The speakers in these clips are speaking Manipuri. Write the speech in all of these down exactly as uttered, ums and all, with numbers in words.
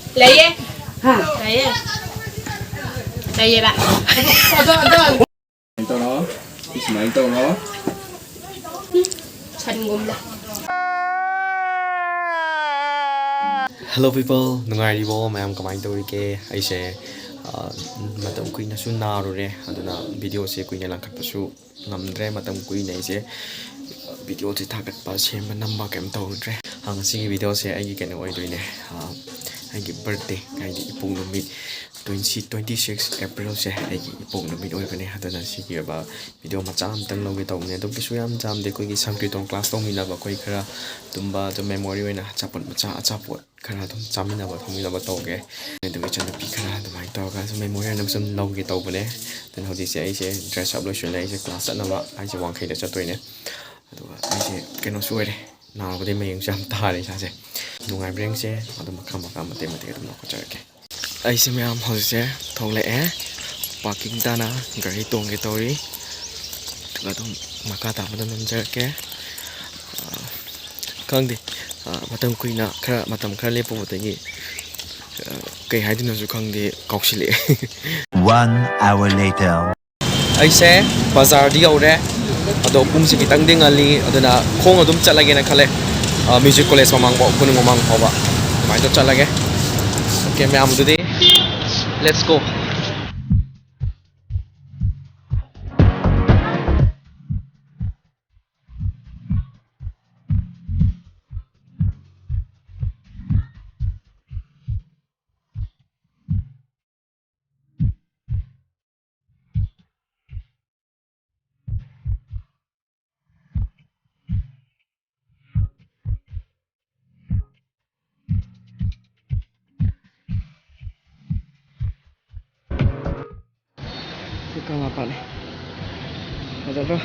ꯂꯩꯌꯦ꯫ ꯍꯥ꯫ ꯂꯩꯌꯦ꯫ ꯂꯩꯌꯦꯕ꯫ ꯁꯨꯃꯥꯏꯅ ꯇꯧꯔꯣ꯫ ꯁꯤ ꯁꯨꯃꯥꯏꯅ ꯇꯧꯔꯣ꯫ ꯁꯟꯒꯨꯝꯅ꯫ Hello people, ꯅꯨꯡꯉꯥꯏꯔꯤꯕꯣ? ꯃꯌꯥꯝ ꯀꯃꯥꯏꯅ ꯇꯧꯔꯤꯒꯦ? ꯑꯩꯁꯦ, ꯑ, ꯃꯇꯝ ꯀꯨꯏꯅꯁꯨ ꯅꯥꯔꯨꯔꯦ, ꯑꯗꯨꯅ videoꯁꯦ ꯀꯨꯏꯅ ꯂꯥꯡꯈꯠꯄꯁꯨ ꯉꯝꯗ꯭ꯔꯦ꯫ ꯃꯇꯝ ꯀꯨꯏꯅ ꯑꯩꯁꯦ videoꯁꯦ ꯊꯥꯒꯠꯄ, ꯁꯦꯝꯕ, ꯅꯝꯕ ꯀꯩꯝ ꯇꯧꯔꯨꯗ꯭ꯔꯦ꯫ ꯑ, ꯉꯁꯤꯒꯤ videoꯁꯦ ꯑꯩꯒꯤ ꯀꯩꯅꯣ ꯑꯣꯏꯗꯣꯏꯅꯦ, ꯑ, ꯑꯩꯒꯤ birthday, ꯍꯥꯏꯗꯤ ꯏꯄꯣꯛ ꯅꯨꯃꯤꯠ, twenty, twenty six Aprilꯁꯦ ꯑꯩꯒꯤ ꯏꯄꯣꯛ ꯅꯨꯃꯤꯠ ꯑꯣꯏꯕꯅꯦ꯫ ꯑꯗꯨꯅ ꯁꯤꯒꯤ ꯑꯣꯏꯕ video ꯃꯆꯥ ꯑꯃꯇꯪ ꯂꯧꯒꯦ ꯇꯧꯕꯅꯦ꯫ ꯑꯗꯨꯝ ꯀꯩꯁꯨ ꯌꯥꯝ ꯆꯥꯝꯗꯦ, ꯑꯩꯈꯣꯏꯒꯤ ꯁꯪꯀ꯭ꯔꯤꯇꯣꯟ class ꯇꯧꯃꯤꯟꯅꯕ ꯑꯩꯈꯣꯏ ꯈꯔ ꯇꯨꯝꯕ, ꯑꯗꯨꯝ memory ꯑꯣꯏꯅ ꯑꯆꯥꯄꯣꯠ ꯃꯆꯥ, ꯑꯆꯥꯄꯣꯠ ꯈꯔ ꯑꯗꯨꯝ ꯆꯥꯃꯤꯟꯅꯕ ꯊꯛꯃꯤꯟꯅꯕ ꯇꯧꯒꯦ꯫ ꯑꯗꯨꯒ ꯏꯆꯟꯅꯨꯄꯤ ꯈꯔ ꯑꯗꯨꯃꯥꯏꯅ ꯇꯧꯔꯒ ꯁꯨꯝ memory ꯑꯣꯏꯅ ꯁꯨꯝ ꯂꯧꯒꯦ ꯇꯧꯕꯅꯦ꯫ ꯑꯗꯨꯅ ꯍꯧꯖꯤꯛꯁꯦ ꯑꯩꯁꯦ dress up ꯂꯣꯏꯁꯤꯜꯂꯦ, ꯑꯩꯁꯦ class ꯆꯠꯅꯕ ꯑꯩꯁꯦ ꯋꯥꯡꯈꯩꯗ ꯆꯠꯇꯣꯏꯅꯦ꯫ ꯑꯗꯨꯒ ꯑꯩꯁꯦ ꯀꯩꯅꯣꯁꯨ ꯑꯣꯏꯔꯦ, ꯅꯥꯕꯗꯤ ꯃꯌꯦꯡꯁꯨ ꯌꯥꯝ ꯇꯥꯔꯦ ꯏꯁꯥꯁꯦ꯫ ꯅꯨꯡꯉꯥꯏꯕ꯭ꯔꯥ ꯌꯦꯡꯁꯦ, ꯑꯗꯨꯝ ꯃꯈꯥ ꯃꯈꯥ ꯃꯇꯦꯛ ꯃꯇꯦꯛ ꯑꯗꯨꯝ ꯂꯧꯈꯠꯆꯔꯛꯀꯦ꯫ ꯑꯩꯁꯦ ꯃꯌꯥꯝ ꯍꯧꯖꯤꯛꯁꯦ ꯊꯣꯛꯂꯛꯑꯦ, parking ꯇꯥꯅ ꯒꯥꯔꯤ ꯇꯣꯡꯒꯦ ꯇꯧꯔꯤ꯫ ꯑꯗꯨꯒ ꯑꯗꯨꯝ ꯃꯈꯥ ꯇꯥꯕꯗ ꯅꯝꯖꯔꯛꯀꯦ꯫ ꯑꯥ, ꯈꯪꯗꯦ, ꯑꯥ, ꯃꯇꯝ ꯀꯨꯏꯅ ꯈꯔ, ꯃꯇꯝ ꯈꯔ ꯂꯦꯞꯄꯨꯕꯗꯒꯤ, ꯑꯥ, ꯀꯩ ꯍꯥꯏꯗꯣꯏꯅꯣꯁꯨ ꯈꯪꯗꯦ, ꯀꯥꯎꯁꯤꯜꯂꯛꯑꯦ꯫ One hour later. ꯑꯩꯁꯦ ꯕꯖꯥꯔꯗꯤ ꯌꯧꯔꯦ, ꯑꯗꯣ ꯄꯨꯡꯁꯦ ꯈꯤꯇꯪꯗꯤ ꯉꯜꯂꯤ, ꯑꯗꯨꯅ ꯈꯣꯡ ꯑꯗꯨꯝ ꯆꯠꯂꯒꯦꯅ ꯈꯜꯂꯦ꯫ ꯑꯥ, Music College ꯃꯃꯥꯡꯐꯥꯎ, ꯀꯣꯅꯨꯡ ꯃꯃꯥꯡ ꯐꯥꯎꯕ ꯑꯗꯨꯃꯥꯏꯅ ꯇꯧꯔ ꯆꯠꯂꯒꯦ꯫ Okay, ꯃꯌꯥꯝ ꯑꯗꯨꯗꯤ let's go꯫ ꯁꯤ ꯀꯪꯂꯥꯄꯥꯠꯅꯤ꯫ ꯐꯖꯗ꯭ꯔꯣ?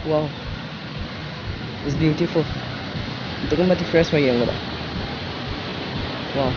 Wow, it's beautiful. ꯑꯗꯨꯛꯀꯤ ꯃꯇꯤꯛ fresh ꯑꯣꯏ ꯌꯦꯡꯕꯗ꯫ Wow.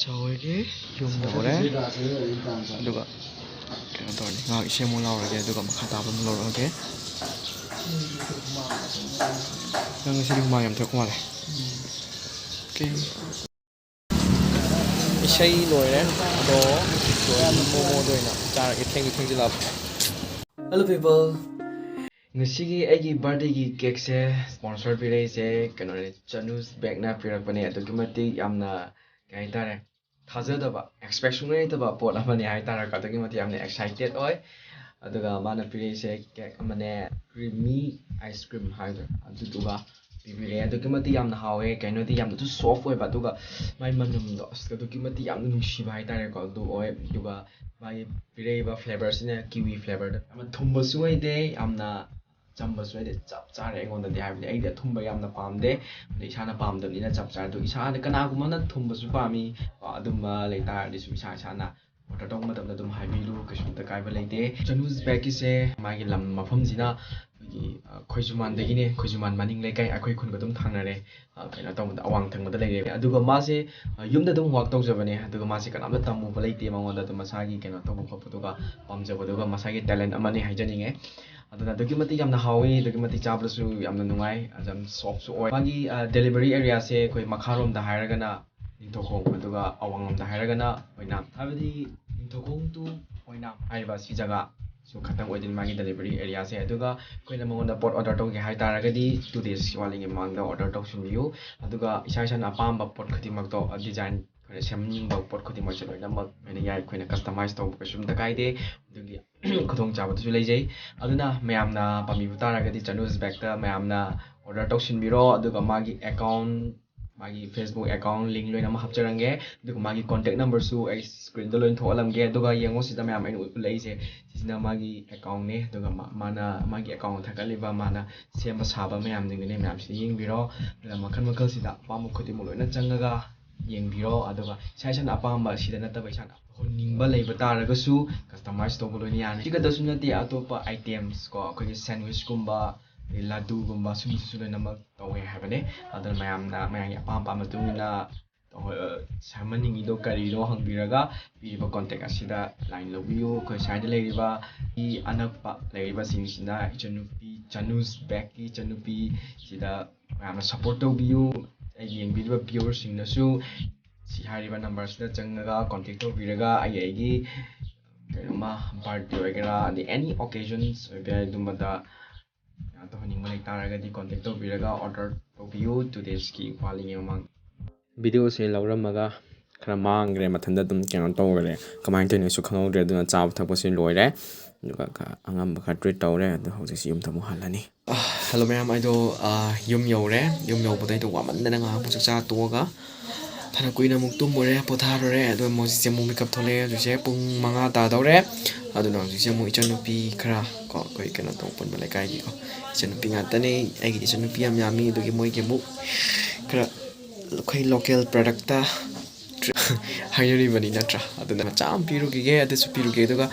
ꯆꯥꯎꯔꯒꯦ꯫ ꯌꯨꯝ ꯌꯧꯔꯦ꯫ ꯑꯗꯨꯒ ꯀꯩꯅꯣ ꯇꯧꯔꯅꯤ, ꯉꯥꯏꯍꯥꯛ ꯏꯁꯩ ꯑꯃꯨꯛ ꯂꯥꯎꯔꯒꯦ, ꯑꯗꯨꯒ ꯃꯈꯥ ꯇꯥꯕ ꯑꯃꯨꯛ ꯂꯧꯔꯛꯑꯒꯦ꯫ ꯅꯪ ꯉꯁꯤꯗꯤ ꯍꯨꯃꯥꯡ ꯌꯥꯝ ꯊꯣꯛꯄ ꯃꯥꯜꯂꯦ꯫ Okay꯫ ꯏꯁꯩ ꯂꯣꯏꯔꯦ꯫ ꯑꯗꯣ ꯃꯣꯃꯣꯗ ꯑꯣꯏꯅ ꯆꯥꯔꯒꯦ, ꯊꯦꯡꯁꯨ ꯊꯦꯡꯖꯤꯜꯂꯛꯑꯕ꯫ Hello people꯫ ꯉꯁꯤꯒꯤ ꯑꯩꯒꯤ birthdayꯒꯤ cakeꯁꯦ sponsor ꯄꯤꯔꯛꯏꯁꯦ ꯀꯩꯅꯣꯅꯦ, ꯆꯅꯨꯁ ꯕꯦꯛꯅ ꯄꯤꯔꯛꯄꯅꯦ꯫ ꯑꯗꯨꯛꯀꯤ ꯃꯇꯤꯛ ꯌꯥꯝꯅ, ꯀꯩ ꯍꯥꯏꯇꯥꯔꯦ, ꯊꯥꯖꯗꯕ, expect ꯁꯨꯡꯂꯩ ꯂꯩꯇꯕ ꯄꯣꯠ ꯑꯃꯅꯦ ꯍꯥꯏꯇꯥꯔꯦꯀꯣ꯫ ꯑꯗꯨꯛꯀꯤ ꯃꯇꯤꯛ ꯌꯥꯝꯅ excited ꯑꯣꯏ꯫ ꯑꯗꯨꯒ ꯃꯥꯅ ꯄꯤꯔꯛꯏꯁꯦ cake ꯑꯃꯅꯦ, creamy ice cream ꯍꯥꯏꯗꯣꯏꯔꯥ, ꯑꯗꯨꯗꯨꯒ ꯄꯤꯕꯤꯔꯛꯑꯦ꯫ ꯑꯗꯨꯛꯀꯤ ꯃꯇꯤꯛ ꯌꯥꯝꯅ ꯍꯥꯎꯋꯦ꯫ ꯀꯩꯅꯣꯗꯤ ꯌꯥꯝꯅꯁꯨ soft ꯑꯣꯏꯕ, ꯑꯗꯨꯒ ꯃꯥꯏ ꯃꯅꯝꯗꯣ ꯑꯁ ꯑꯗꯨꯛꯀꯤ ꯃꯇꯤꯛ ꯌꯥꯝꯅ ꯅꯨꯡꯁꯤꯕ ꯍꯥꯏꯇꯥꯔꯦꯀꯣ꯫ ꯑꯗꯨ ꯑꯣꯏ꯫ ꯑꯗꯨꯒ ꯃꯥꯒꯤ ꯄꯤꯔꯛꯏꯕ flavorꯁꯤꯅ kiwi flavorꯗ꯫ ꯌꯥꯝꯅ ꯊꯨꯝꯕꯁꯨ ꯑꯣꯏꯗꯦ, ꯌꯥꯝꯅ ꯆꯝꯕꯁꯨ ꯑꯣꯏꯗꯦ, ꯆꯞ ꯆꯥꯔꯦ ꯑꯩꯉꯣꯟꯗꯗꯤ꯫ ꯍꯥꯏꯕꯗꯤ ꯑꯩꯗꯤ ꯑꯊꯨꯝꯕ ꯌꯥꯝꯅ ꯄꯥꯝꯗꯦ, ꯑꯗꯩ ꯏꯁꯥꯅ ꯄꯥꯝꯗꯕꯅꯤꯅ ꯆꯞ ꯆꯥꯔꯦ꯫ ꯑꯗꯣ ꯏꯁꯥꯅ, ꯀꯅꯥꯒꯨꯝꯕ ꯑꯃꯅ ꯊꯨꯝꯕꯁꯨ ꯄꯥꯝꯃꯤ, ꯀꯣ, ꯑꯗꯨꯝꯕ ꯂꯩꯇꯥꯔꯗꯤ ꯁꯨꯝ ꯏꯁꯥ ꯏꯁꯥꯅ order ꯇꯧꯕ ꯃꯇꯝꯗ ꯑꯗꯨꯝ ꯍꯥꯏꯕꯤꯔꯨ, ꯀꯩꯁꯨꯝꯇ ꯀꯥꯏꯕ ꯂꯩꯇꯦ꯫ ꯆꯅꯨꯁ ꯕꯦꯛꯀꯤꯁꯦ ꯃꯥꯒꯤ ꯂꯝ ꯃꯐꯝꯁꯤꯅ ꯑꯩꯈꯣꯏꯒꯤ, ꯑ, ꯈꯣꯏꯖꯨꯃꯥꯟꯗꯒꯤꯅꯦ, ꯈꯣꯏꯖꯨꯃꯥꯟ ꯃꯅꯤꯡ ꯂꯩꯀꯥꯏ, ꯑꯩꯈꯣꯏ ꯈꯨꯟꯒ ꯑꯗꯨꯝ ꯊꯪꯅꯔꯦ꯫ ꯑ, ꯀꯩꯅꯣ ꯇꯧꯕꯗ, ꯑꯋꯥꯡ ꯊꯪꯕꯗ ꯂꯩꯔꯦ꯫ ꯑꯗꯨꯒ ꯃꯥꯁꯦ, ꯑ, ꯌꯨꯝꯗ ꯑꯗꯨꯝ work ꯇꯧꯖꯕꯅꯦ꯫ ꯑꯗꯨꯒ ꯃꯥꯁꯦ ꯀꯅꯥꯝꯇ ꯇꯝꯃꯨꯕ ꯂꯩꯇꯦ ꯃꯉꯣꯟꯗ꯫ ꯑꯗꯨꯝ ꯃꯁꯥꯒꯤ ꯀꯩꯅꯣ ꯇꯧꯕ ꯈꯣꯠꯄꯗꯨꯒ, ꯄꯥꯝꯖꯕꯗꯨꯒ, ꯃꯁꯥꯒꯤ talent ꯑꯃꯅꯤ ꯍꯥꯏꯖꯅꯤꯡꯉꯦ꯫ ꯑꯗꯨꯅ ꯑꯗꯨꯛꯀꯤ ꯃꯇꯤꯛ ꯌꯥꯝꯅ ꯍꯥꯎꯋꯤ, ꯑꯗꯨꯛꯀꯤ ꯃꯇꯤꯛ ꯆꯥꯕꯗꯁꯨ ꯌꯥꯝꯅ ꯅꯨꯡꯉꯥꯏ, ꯌꯥꯝ softꯁꯨ ꯑꯣꯏ꯫ ꯃꯥꯒꯤ, ꯑ, delivery areaꯁꯦ ꯑꯩꯈꯣꯏ ꯃꯈꯥꯔꯣꯝꯗ ꯍꯥꯏꯔꯒꯅ ꯅꯤꯡꯊꯧꯈꯣꯡ, ꯑꯗꯨꯒ ꯑꯋꯥꯡꯂꯣꯝꯗ ꯍꯥꯏꯔꯒꯅ ꯑꯣꯏꯅꯥꯝ, ꯍꯥꯏꯕꯗꯤ ꯅꯤꯡꯊꯧꯈꯣꯡ to ꯑꯣꯏꯅꯥꯝ ꯍꯥꯏꯔꯤꯕ ꯁꯤ ꯖꯒꯥ ꯁꯨ ꯈꯛꯇꯪ ꯑꯣꯏꯗꯣꯏꯅꯤ ꯃꯥꯒꯤ delivery areaꯁꯦ꯫ ꯑꯗꯨꯒ ꯑꯩꯈꯣꯏꯅ ꯃꯉꯣꯟꯗ ꯄꯣꯠ order ꯇꯧꯒꯦ ꯍꯥꯏ ꯇꯥꯔꯒꯗꯤ two days ꯋꯥꯠꯂꯤꯉꯩ ꯃꯃꯥꯡꯗ order ꯇꯧꯁꯤꯟꯕꯤꯌꯨ꯫ ꯑꯗꯨꯒ ꯏꯁꯥ ꯏꯁꯥꯅ ꯑꯄꯥꯝꯕ ꯄꯣꯠ ꯈꯨꯗꯤꯡꯃꯛꯇꯣ, design, ꯑꯩꯈꯣꯏꯅ ꯁꯦꯝꯅꯤꯡꯕ ꯄꯣꯠ ꯈꯨꯗꯤꯡꯃꯛꯁꯦ ꯂꯣꯏꯅꯃꯛ ꯑꯩꯈꯣꯏꯅ ꯌꯥꯏ, ꯑꯩꯈꯣꯏꯅ customize ꯇꯧꯕ ꯀꯩꯁꯨꯝꯇ ꯀꯥꯏꯗꯦ꯫ ꯑꯗꯨꯒꯤ ꯈꯨꯗꯣꯡꯆꯥꯕꯗꯨꯁꯨ ꯂꯩꯖꯩ꯫ ꯑꯗꯨꯅ ꯃꯌꯥꯝꯅ ꯄꯥꯝꯕꯤꯕ ꯇꯥꯔꯒꯗꯤ ꯆꯅꯨꯁ ꯕꯦꯛꯇ ꯃꯌꯥꯝꯅ order ꯇꯧꯁꯤꯟꯕꯤꯔꯣ꯫ ꯑꯗꯨꯒ ꯃꯥꯒꯤ account, ꯃꯥꯒꯤ Facebook account link ꯂꯣꯏꯅꯃꯛ ꯍꯥꯞꯆꯔꯝꯒꯦ꯫ ꯑꯗꯨꯒ ꯃꯥꯒꯤ contact numberꯁꯨ ꯑꯩ screenꯗ ꯂꯣꯏꯅ ꯊꯣꯛꯍꯜꯂꯝꯒꯦ꯫ ꯑꯗꯨꯒ ꯌꯦꯡꯉꯣ, ꯁꯤꯗ ꯃꯌꯥꯝ ꯑꯩꯅ ꯎꯠꯂꯛꯏꯁꯦ, ꯁꯤꯁꯤꯅ ꯃꯥꯒꯤ accountꯅꯦ꯫ ꯑꯗꯨꯒ ꯃꯥ-, ꯃꯥꯅ ꯃꯥꯒꯤ account ꯊꯥꯒꯠꯂꯤꯕ, ꯃꯥꯅ ꯁꯦꯝꯕ ꯁꯥꯕ ꯃꯌꯥꯝꯁꯤꯡꯗꯨꯅꯦ, ꯃꯌꯥꯝꯁꯤꯗ ꯌꯦꯡꯕꯤꯔꯣ꯫ ꯑꯗꯨꯒ ꯃꯈꯜ ꯃꯈꯜꯁꯤꯗ ꯑꯄꯥꯝꯕ ꯈꯨꯗꯤꯡꯃꯛ ꯂꯣꯏꯅ ꯆꯪꯉꯒ ꯌꯦꯡꯕꯤꯔꯣ꯫ ꯑꯗꯨꯒ ꯏꯁꯥ ꯏꯁꯥꯅ ꯑꯄꯥꯝꯕ, ꯁꯤꯗ ꯅꯠꯇꯕ ꯏꯁꯥꯅ ꯍꯨꯟꯅꯤꯡꯕ ꯂꯩꯕ ꯇꯥꯔꯒꯁꯨ customize ꯇꯧꯕ ꯂꯣꯏꯅ ꯌꯥꯅꯤ꯫ ꯁꯤ ꯈꯛꯇꯁꯨ ꯅꯠꯇꯦ, ꯑꯇꯣꯞꯄ items ꯀꯣ, ꯑꯩꯈꯣꯏꯒꯤ sandwichꯀꯨꯝꯕ, ꯑꯗꯩ ꯂꯥꯗꯨꯒꯨꯝꯕ, ꯁꯨꯝꯕꯁꯤꯁꯨ ꯂꯣꯏꯅꯃꯛ ꯇꯧꯋꯦ ꯍꯥꯏꯕꯅꯦ꯫ ꯑꯗꯨꯅ ꯃꯌꯥꯝꯅ, ꯃꯌꯥꯝꯒꯤ ꯑꯄꯥꯝ ꯑꯄꯥꯝꯕ ꯃꯇꯨꯡ ꯏꯟꯅ ꯍꯣꯏ, ꯑ, ꯁꯦꯝꯍꯟꯅꯤꯡꯉꯤꯗꯣ ꯀꯔꯤꯅꯣ ꯍꯪꯕꯤꯔꯒ ꯄꯤꯔꯤꯕ contact ꯑꯁꯤꯗ line ꯂꯧꯕꯤꯌꯨ꯫ ꯑꯩꯈꯣꯏ ꯁ꯭ꯋꯥꯏꯗ ꯂꯩꯔꯤꯕ ꯃꯤ ꯑꯅꯛꯄ ꯂꯩꯔꯤꯕꯁꯤꯡꯁꯤꯅ ꯏꯆꯟꯅꯨꯄꯤ ꯆꯅꯨꯁ ꯕꯦꯛꯀꯤ ꯏꯆꯟꯅꯨꯄꯤꯁꯤꯗ ꯃꯌꯥꯝꯅ support ꯇꯧꯕꯤꯌꯨ꯫ ꯑꯩꯒꯤ ꯌꯦꯡꯕꯤꯔꯤꯕ viewerꯁꯤꯡꯅꯁꯨ ꯁꯤ ꯍꯥꯏꯔꯤꯕ numberꯁꯤꯗ ꯆꯪꯉꯒ contact ꯇꯧꯕꯤꯔꯒ ꯑꯩ ꯑꯩꯒꯤ ꯀꯩꯅꯣꯝꯃ birthday ꯑꯣꯏꯒꯦꯔꯥ, ꯑꯗꯩ any occasions ꯑꯣꯏꯕ ꯌꯥꯏ, ꯑꯗꯨꯝꯕꯗ ꯀꯩꯅꯣ ꯇꯧꯍꯟꯅꯤꯡꯕ ꯂꯩꯇꯥꯔꯒꯗꯤ contact ꯇꯧꯕꯤꯔꯒ order ꯇꯧꯕꯤꯌꯨ꯫ Two daysꯀꯤ ꯋꯥꯠꯂꯤꯉꯩ ꯃꯃꯥꯡ꯫ Videoꯁꯦ ꯂꯧꯔꯝꯃꯒ ꯈꯔ ꯃꯥꯡꯈ꯭ꯔꯦ, ꯃꯊꯟꯇ ꯑꯗꯨꯝ ꯀꯩꯅꯣ ꯇꯧꯈ꯭ꯔꯦ, ꯀꯃꯥꯏꯅ ꯇꯧꯔꯤꯅꯣꯁꯨ ꯈꯪꯍꯧꯗ꯭ꯔꯦ꯫ ꯑꯗꯨꯅ ꯆꯥꯕ ꯊꯛꯄꯁꯤ ꯂꯣꯏꯔꯦ, ꯑꯗꯨꯒ ꯈꯔ ꯑꯉꯝꯕ ꯈꯔ treat ꯇꯧꯔꯦ꯫ ꯑꯗꯣ ꯍꯧꯖꯤꯛꯁꯤ ꯌꯨꯝꯗ ꯑꯃꯨꯛ ꯍꯜꯂꯅꯤ꯫ ꯑꯥ, hello ꯃꯌꯥꯝ, ꯑꯩꯗꯣ, ꯑꯥ, ꯌꯨꯝ ꯌꯧꯔꯦ꯫ ꯌꯨꯝ ꯌꯧꯕꯗ ꯑꯩꯗꯣ ꯋꯥꯃꯟꯗꯅ ꯉꯥꯏꯍꯥꯛ ꯑꯃꯨꯛ ꯆꯥꯛ ꯆꯥ ꯇꯣꯛꯑꯒ ꯐꯅ ꯀꯨꯏꯅ ꯑꯃꯨꯛ ꯇꯨꯝꯃꯨꯔꯦ, ꯄꯣꯊꯥꯔꯨꯔꯦ꯫ ꯑꯗꯣ ꯍꯧꯖꯤꯛꯁꯦ ꯑꯃꯨꯛ ꯃꯤꯀꯞ ꯊꯣꯛꯂꯛꯑꯦ꯫ ꯍꯧꯖꯤꯛꯁꯦ ꯄꯨꯡ ꯃꯉꯥ ꯇꯥꯗꯧꯔꯦ꯫ ꯑꯗꯨꯅ ꯍꯧꯖꯤꯛꯁꯦ ꯑꯃꯨꯛ ꯏꯆꯟꯅꯨꯄꯤ ꯈꯔ ꯀꯣ, ꯑꯩꯈꯣꯏ ꯀꯩꯅꯣ ꯇꯧꯕ ꯄꯨꯟꯕ ꯂꯩꯀꯥꯏꯒꯤꯀꯣ, ꯏꯆꯟꯅꯨꯄꯤ ꯉꯥꯛꯇꯅꯦ꯫ ꯑꯩꯒꯤꯗꯤ ꯏꯆꯟꯅꯨꯄꯤ ꯌꯥꯝ ꯌꯥꯝꯃꯤ, ꯑꯗꯨꯒꯤ ꯃꯣꯏꯒꯤ ꯑꯃꯨꯛ ꯈꯔ ꯑꯩꯈꯣꯏ local productꯇ ꯍꯥꯏꯅꯔꯤꯕꯅꯤ ꯅꯠꯇ꯭ꯔꯥ? ꯑꯗꯨꯅ ꯃꯆꯥ ꯑꯃ ꯄꯤꯔꯨꯈꯤꯒꯦ, ꯑꯗꯨꯁꯨ ꯄꯤꯔꯨꯒꯦ꯫ ꯑꯗꯨꯒ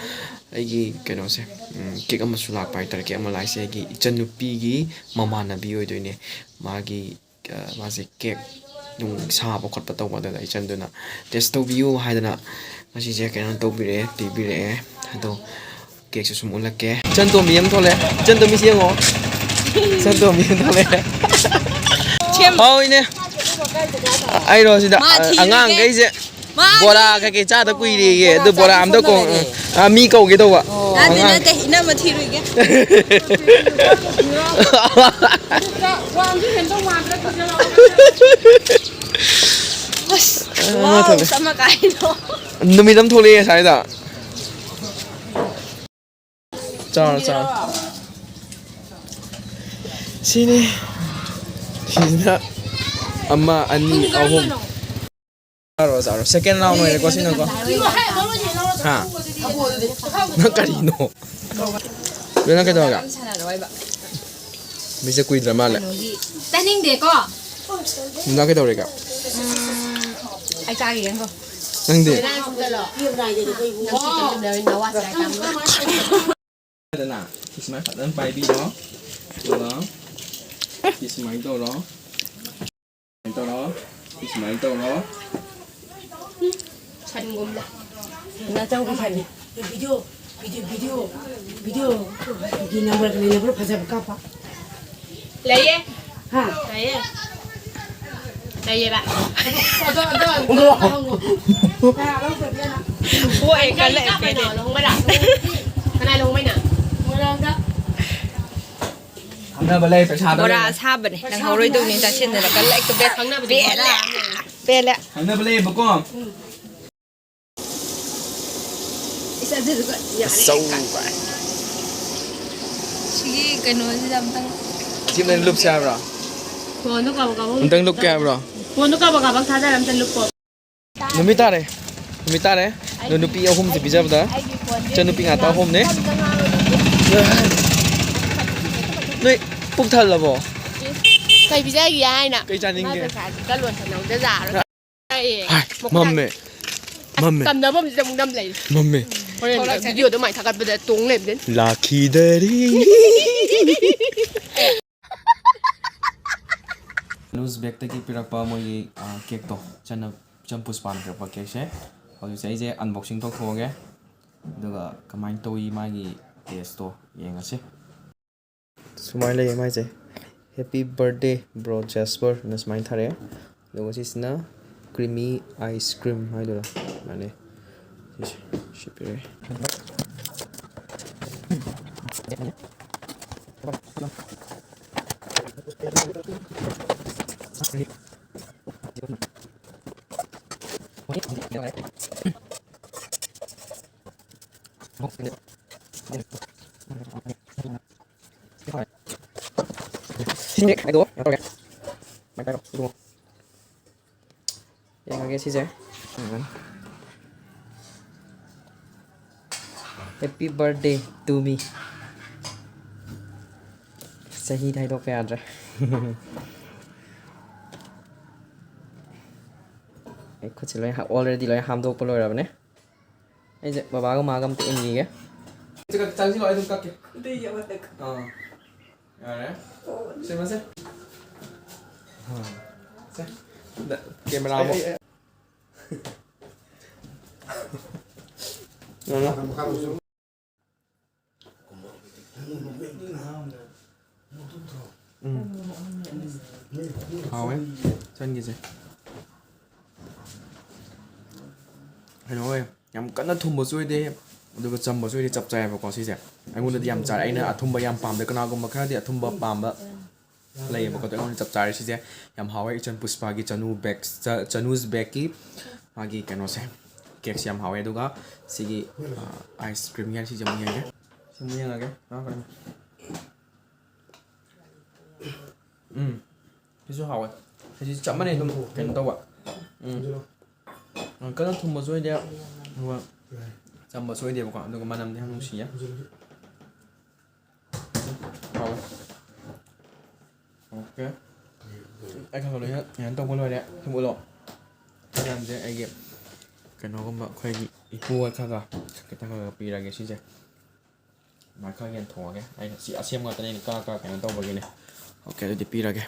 ꯑꯩꯒꯤ ꯀꯩꯅꯣꯁꯦ, ꯎꯝ, cake ꯑꯃꯁꯨ ꯂꯥꯛꯄ ꯍꯥꯏꯇꯥꯔꯦ꯫ Cake ꯑꯃ ꯂꯥꯛꯏꯁꯦ ꯑꯩꯒꯤ ꯏꯆꯟꯅꯨꯄꯤꯒꯤ ꯃꯃꯥꯟꯅꯕꯤ ꯑꯣꯏꯗꯣꯏꯅꯦ꯫ ꯃꯥꯒꯤ, ꯑ, ꯃꯥꯁꯦ cake ꯅꯨꯡ ꯁꯥꯕ ꯈꯣꯠꯄ ꯇꯧꯕ, ꯑꯗꯨꯗ ꯏꯆꯟꯗꯨꯅ taste ꯇꯧꯕꯤꯌꯨ ꯍꯥꯏꯗꯅ ꯉꯁꯤꯁꯦ ꯀꯩꯅꯣ ꯇꯧꯕꯤꯔꯛꯑꯦ, ꯄꯤꯕꯤꯔꯛꯑꯦ꯫ ꯑꯗꯣ cakeꯁꯨ ꯁꯨꯝ ꯎꯠꯂꯛꯀꯦ꯫ ꯏꯆꯟ ꯇꯣꯝꯕꯤ ꯑꯃ ꯊꯣꯛꯂꯛꯑꯦ꯫ ꯏꯆꯟ ꯇꯣꯝꯕꯤꯁꯤ ꯌꯦꯡꯉꯣ꯫ ꯏꯆꯟ ꯇꯣꯝꯕꯤ ꯑꯃ ꯊꯣꯛꯂꯛꯑꯦ꯫ ꯁꯦꯝ- ꯍꯥꯎ, ꯏꯅꯦ꯫ ꯑꯩꯔꯣ ꯁꯤꯗ, ꯃꯥ ꯑ, ꯊꯤꯔꯨꯒꯦ꯫ ꯑꯉꯥꯡꯈꯩꯁꯦ ꯃꯥ ꯕꯣꯔꯥ ꯀꯩꯀꯩ ꯆꯥꯗ ꯀꯨꯏꯔꯦꯌꯦ꯫ ꯑꯗꯨ ꯕꯣꯔꯥ ꯆꯥꯕ ꯑꯝꯇ ꯀꯣꯡ-, ꯐꯝꯗꯕꯅꯦ꯫ ꯑ, ꯃꯤ ꯀꯧꯒꯦ ꯇꯧꯕ꯫ ꯑꯣ꯫ ꯅꯠꯇꯦ, ꯑꯉꯥꯡ꯫ ꯅꯠꯇꯦ, ꯏꯅꯝꯃ ꯊꯤꯔꯨꯒꯦ꯫ ꯑꯁ, ꯑ, ꯋꯥꯎ, ꯊꯣꯛꯂꯛꯑꯦ꯫ ꯁꯝꯃ ꯀꯥꯏꯅꯣ꯫ ꯅꯨꯃꯤꯠ ꯑꯃ ꯊꯣꯛꯂꯛꯑꯦ ꯉꯁꯥꯏꯗ꯫ ꯆꯥꯔꯣ, ꯆꯥꯔꯣ꯫ ꯁꯤꯅꯤ꯫ ꯁꯤꯁꯤꯅ ꯑꯃ, ꯑꯅꯤ, ꯑꯍꯨꯝ꯫ ꯆꯥꯔꯣ, ꯆꯥꯔꯣ꯫ Second round ꯑꯣꯏꯔꯦꯀꯣ ꯁꯤꯅꯀꯣ꯫ ꯍꯥ? ꯅꯪ ꯀꯔꯤꯅꯣ? ꯕꯦ, ꯅꯪ ꯀꯩꯗꯧꯔꯒꯦ? ꯃꯤꯁꯦ ꯀꯨꯏꯗ꯭ꯔ ꯃꯥꯜꯂꯦ꯫ ꯇꯥꯅꯤꯡꯗꯦꯀꯣ꯫ ꯅꯪ ꯀꯩꯗꯧꯔꯤꯒꯦ? ꯎꯝ, ꯑꯩ ꯆꯥꯈꯤꯒꯦ ꯉꯥꯏꯈꯣ꯫ ꯅꯪꯗꯤ? ꯐꯖꯅ ꯁꯤ ꯁꯨꯃꯥꯏꯅ ꯐꯖꯅ ꯄꯥꯏꯕꯤꯔꯣ꯫ ꯑꯗꯨꯒ ꯁꯤ ꯁꯨꯃꯥꯏꯅ ꯇꯧꯔꯣ꯫ ꯁꯨꯃꯥꯏꯅ ꯇꯧꯔꯣ꯫ ꯁꯤ ꯑꯗꯨꯃꯥꯏꯅ ꯇꯧꯔꯣ꯫ ꯁꯟꯒꯨꯝꯅ꯫ ꯅꯆꯧꯒꯤ ꯁꯟ꯫ Video, video, video, video. Number ꯀꯔꯤ ꯅꯝꯕꯔ ꯐꯖꯕ ꯀꯥꯞꯄ꯫ ꯂꯩꯌꯦ꯫ ꯍꯥ? ꯂꯩꯌꯦ꯫ ꯂꯩꯌꯦꯕ꯫ ꯑꯗꯣ, ꯑꯗꯣ, ꯑꯗꯣ ꯍꯪꯉꯣ꯫ ꯀꯅꯥ ꯂꯧꯗꯣꯏꯅꯣ? ꯍꯣꯏ, ꯀꯜꯂꯛꯑꯦ, ꯀꯅꯥ ꯄꯦꯜꯂꯦ꯫ ꯂꯨꯍꯣꯡꯕ ꯂꯥꯛꯇꯣꯏꯅꯣ? ꯀꯅꯥ ꯂꯨꯍꯣꯡꯕꯩꯅꯣ? ꯃꯣꯏꯔꯥꯡꯗ꯫ ꯈꯪꯅꯕ ꯂꯩ, ꯄꯩꯁꯥꯗꯣ ꯕꯣꯔꯥ ꯂꯩ꯫ ꯑꯁꯥꯕꯅꯦ꯫ ꯅꯪ ꯍꯧꯔꯣꯏꯗꯧꯅꯤ ꯆꯥꯁꯤꯟꯗꯅ ꯀꯜꯂꯛꯇ ꯕꯦꯠ꯫ ꯈꯪꯅꯕꯗꯤ ꯄꯦꯜꯂꯦ꯫ ꯕꯣꯔꯥ꯫ ꯄꯦꯜꯂꯦ꯫ ꯈꯪꯅꯕ ꯂꯩꯌꯦꯕꯀꯣ꯫ ꯏꯁ, ꯑꯗꯨꯗꯨꯒ ꯌꯥꯔꯦ꯫ ꯑꯆꯧꯕ꯫ ꯁꯤꯒꯤ ꯀꯩꯅꯣꯁꯤꯗ ꯑꯝꯇꯪ ꯁꯤ ꯑꯝꯇꯪ ꯂꯨꯞꯁꯦ ꯍꯥꯏꯕ꯭ꯔꯣ? ꯐꯣꯟꯗꯣ ꯀꯥꯕꯛ ꯀꯥꯕꯛ ꯑꯝꯇꯪ ꯂꯨꯞꯀꯦ ꯍꯥꯏꯕ꯭ꯔꯣ? ꯐꯣꯟꯗꯣ ꯀꯥꯕꯛ ꯀꯥꯕꯛ ꯊꯥꯗꯔ ꯑꯝꯇ ꯂꯨꯞꯄꯣ꯫ ꯅꯨꯃꯤꯠ ꯇꯥꯔꯦ꯫ ꯅꯨꯃꯤꯠ ꯇꯥꯔꯦ꯫ ꯑꯗꯣ ꯅꯨꯄꯤ ꯑꯍꯨꯝꯁꯦ ꯄꯤꯖꯕꯗ ꯑꯩꯒꯤ ꯐꯣꯟꯁꯦ ꯏꯆꯟꯅꯨꯄꯤ ꯉꯥꯛꯇ ꯑꯍꯨꯝꯅꯦ꯫ ꯅꯣꯏ ꯄꯨꯛ ꯊꯜꯂꯕꯣ? ꯀꯩ ꯄꯤꯖꯒꯦ ꯍꯥꯏꯅ? ꯀꯩ ꯆꯥꯅꯤꯡꯒꯦ? ꯏꯃꯥ ꯄꯩꯁꯥꯁꯤꯒ ꯂꯣꯟꯁꯟꯍꯧꯗ ꯌꯥꯔꯣꯏ꯫ ꯍꯥꯏ, ꯃꯝꯃꯦ꯫ ꯑꯁ, ꯃꯝꯃꯦ꯫ ꯇꯝꯅꯕ ꯑꯃꯁꯤꯗ ꯑꯃꯨꯛ ꯅꯝ ꯂꯩꯔꯦ꯫ ꯃꯝꯃꯦ꯫ ꯍꯣꯔꯦꯟ ꯊꯣꯛꯂꯛꯁꯅꯤ꯫ ꯚꯤꯗꯤꯑꯣꯗꯣ ꯃꯥꯏ ꯊꯥꯒꯠꯄꯗ ꯇꯣꯡ ꯂꯩꯕꯗꯨꯅꯤ꯫ ꯂꯥꯛꯈꯤꯗꯔꯤ꯫ ꯅ꯭ꯌꯨꯁ ꯕꯦꯛꯇꯒꯤ ꯄꯤꯔꯛꯄ ꯃꯣꯏꯒꯤ, ꯑ, ꯀꯦꯛꯇꯣ, ꯆꯟꯅ-, ꯆꯝꯄꯨꯁꯄꯥꯟ ꯄꯤꯔꯛꯄ ꯀꯦꯛꯁꯦ꯫ ꯍꯧꯖꯤꯛꯁꯦ ꯑꯩꯁꯦ unboxing ꯇꯧꯊꯣꯛꯑꯒꯦ꯫ ꯑꯗꯨꯒ ꯀꯃꯥꯏꯅ ꯇꯧꯏ ꯃꯥꯒꯤ ꯇꯦꯁꯇꯣ ꯌꯦꯡꯉꯁꯤ꯫ ꯁꯨꯃꯥꯏꯅ ꯂꯩꯌꯦ ꯃꯥꯏꯁꯦ꯫ "Happy birthday bro Jasper" ꯑꯅ ꯁꯨꯃꯥꯏꯅ ꯊꯥꯔꯛꯑꯦ꯫ ꯑꯗꯨꯒ ꯁꯤꯁꯤꯅ creamy ice cream ꯍꯥꯏꯗꯣꯏꯔꯥ, ꯁꯨꯃꯥꯏꯅ ꯂꯩ꯫ ꯁꯤꯁꯦ, ꯁꯤ ꯄꯤꯔꯛꯑꯦ꯫ ꯁꯤꯅꯦ ꯈꯥꯏꯗꯣꯛꯑꯣ, ꯀꯩꯅꯣ ꯇꯧꯔꯒꯦ꯫ ꯁꯨꯃꯥꯏꯅ ꯄꯥꯏꯔꯣ, ꯏꯕꯨꯡꯉꯣ꯫ ꯌꯦꯡꯉꯒꯦ ꯁꯤꯁꯦ꯫ ꯎꯝ꯫ "Happy birthday to me"꯫ ꯆꯍꯤꯗꯤ ꯍꯥꯏꯗꯣꯛꯄ ꯌꯥꯗ꯭ꯔꯦ꯫ ꯑꯩ ꯈꯨꯠꯁꯦ ꯂꯣꯏ ꯍꯥ-, already ꯂꯣꯏ ꯍꯥꯝꯗꯣꯛꯄ ꯂꯣꯏꯔꯕꯅꯦ꯫ ꯑꯩꯁꯦ ꯕꯕꯥꯒ ꯃꯥꯒ ꯑꯝꯇ ꯏꯟꯈꯤꯒꯦ꯫ ꯆꯪꯁꯤꯜꯂꯣ, ꯑꯩ ꯑꯗꯨꯝ ꯀꯛꯀꯦ꯫ ꯑꯗꯨꯏꯗꯤ ꯑꯃꯇ ꯀꯛ- ꯑꯥ꯫ ꯌꯥꯔꯦ꯫ ꯁꯦꯝꯃꯁꯦ꯫ ꯑꯥ꯫ ꯁꯦ꯫ ꯀꯦꯃꯦꯔꯥ ꯑꯃꯨꯛ꯫ ꯑꯩ, ꯑꯩ, ꯑꯩ꯫ ꯌꯦꯡꯉꯣ꯫ ꯎꯝ꯫ ꯍꯥꯎꯋꯦ ꯆꯟꯒꯤꯁꯦ꯫ ꯀꯩꯅꯣ ꯑꯣꯏ, ꯌꯥꯝ ꯀꯟꯅ ꯊꯨꯝꯕꯁꯨ ꯑꯣꯏꯗꯦ, ꯑꯗꯨꯒ ꯆꯝꯕꯁꯨ ꯑꯣꯏꯗꯦ, ꯆꯞ ꯆꯥꯏꯌꯦꯕꯀꯣ ꯁꯤꯁꯦ꯫ ꯑꯩꯉꯣꯟꯗꯗꯤ ꯌꯥꯝ ꯆꯥꯔꯦ꯫ ꯑꯩꯅ ꯑꯊꯨꯝꯕ ꯌꯥꯝ ꯄꯥꯝꯗꯦ, ꯀꯅꯥꯒꯨꯝꯕ ꯈꯔꯗꯤ ꯑꯊꯨꯝꯕ ꯄꯥꯝꯕ ꯂꯩꯌꯦꯕꯀꯣ, ꯑꯗꯣ ꯑꯩꯉꯣꯟꯗ ꯆꯞ ꯆꯥꯔꯦ ꯁꯤꯁꯦ꯫ ꯌꯥꯝ ꯍꯥꯎꯋꯦ꯫ ꯏꯆꯟ ꯄꯨꯁꯄꯥꯒꯤ ꯆꯅꯨ ꯕꯦꯛꯁ, ꯆ-, ꯆꯅꯨꯁ ꯕꯦꯛꯀꯤ ꯃꯥꯒꯤ ꯀꯩꯅꯣꯁꯦ, ꯀꯦꯛꯁꯦ ꯌꯥꯝ ꯍꯥꯎꯋꯦ꯫ ꯑꯗꯨꯒ ꯁꯤꯒꯤ, ꯑ, ꯑꯥꯏꯁ ꯀ꯭ꯔꯤꯝ ꯌꯥꯏ, ꯁꯤꯁꯦ ꯑꯃꯨꯛ ꯌꯦꯡꯒꯦ꯫ ꯁꯤ ꯑꯃꯨꯛ ꯌꯦꯡꯉꯒꯦ꯫ ꯉꯥꯏꯈꯣ, ꯉꯥꯏꯈꯣ꯫ ꯎꯝ꯫ ꯁꯤꯁꯨ ꯍꯥꯎꯋꯦ꯫ ꯁꯤꯁꯨ ꯆꯞ ꯃꯥꯟꯅꯩ ꯑꯗꯨꯝ ꯀꯩꯅꯣ ꯇꯧꯕ꯫ ꯎꯝ꯫ ꯌꯥꯝ ꯀꯟꯅ ꯊꯨꯝꯕꯁꯨ ꯑꯣꯏꯗꯦ, ꯑꯗꯨꯒ ꯆꯝꯕꯁꯨ ꯑꯣꯏꯗꯦꯕꯀꯣ, ꯑꯗꯨꯒ ꯃꯅꯝꯗꯤ ꯌꯥꯝ ꯅꯨꯡꯁꯤꯌꯦ꯫ ꯍꯥꯎꯋꯦ꯫ ꯑꯣꯀꯦ꯫ ꯑꯩ ꯈꯔ ꯈꯔ ꯂꯣꯏꯅ ꯀꯩꯅꯣ ꯇꯧꯕ ꯂꯣꯏꯔꯦ꯫ ꯊꯨꯝ ꯎꯠꯂꯣ꯫ ꯃꯌꯥꯝꯁꯦ ꯑꯩꯒꯤ ꯀꯩꯅꯣꯒꯨꯝꯕ ꯑꯩꯈꯣꯏꯒꯤ ꯏꯄꯨ ꯍꯣꯏ ꯈꯔ ꯈꯔ ꯈꯤꯇꯪ ꯈꯔ ꯈꯔ ꯄꯤꯔꯒꯦ ꯁꯤꯁꯦ꯫ ꯑꯗꯨꯃꯥꯏꯅ ꯈꯔ ꯌꯦꯟꯊꯣꯛꯑꯒꯦ꯫ ꯑꯩꯅ ꯁꯤ ꯑꯁꯦꯝꯕ ꯉꯥꯛꯇꯅꯦ ꯑꯩꯅ ꯀꯥ ꯀꯥ ꯀꯩꯅꯣ ꯇꯧꯕꯒꯤꯅꯦ꯫ ꯑꯣꯀꯦ, ꯑꯗꯨꯗꯤ ꯄꯤꯔꯒꯦ꯫